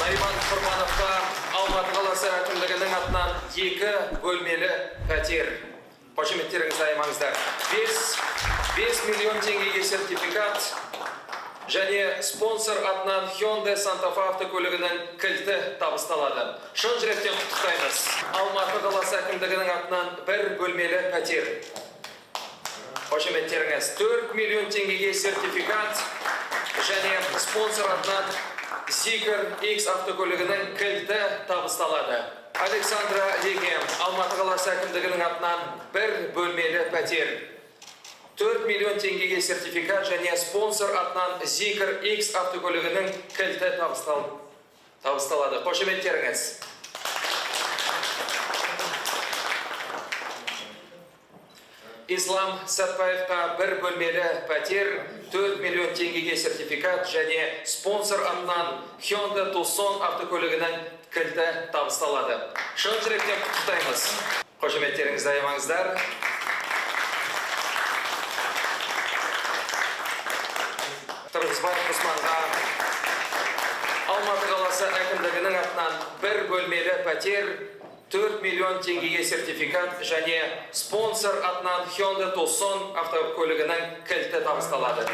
Нариман Құрмановқа Алматы қаласы әкімдігінің атынан 2 бөлмелі пәтер. Қошеметтеріңізді аямаңыздар. 5 миллион теңгеге сертификат және спонсор атынан Hyundai Santa Fe автокөлігінің кілті табысталады. Шын жүректен құттықтаймыз. Алматы қаласы әкімдігінің атынан 1 бөлмелі пәтер. Қошеметтеріңіз. 4 миллион теңгеге сертификат және спонсор атынан Zeekr X автокөлігінің кілті табысталады. Александра Леге, Алматы қаласы әкімдігінің атынан 1 бөлмелі пәтер. 4 миллион теңгеге сертификат және спонсор атынан Zeekr X автокөлігінің кілті табысталады. Қошеметтеріңіз. Ислам Сәтпаевқа 1 бөлмелі пәтер, 4 миллион теңгеге сертификат және спонсор атынан Hyundai Tucson автокөлігінің кілті табысталады. Шын жүректен құттықтаймыз. Қошеметтеріңізді аямаңыздар. Қырғызбаев Құсманға Алматы қаласы әкімдігінің атынан 1 бөлмелі пәтер, 4 миллион теңгеге сертификат және спонсор атынан Hyundai Tucson автокөлігінің кілті табысталады.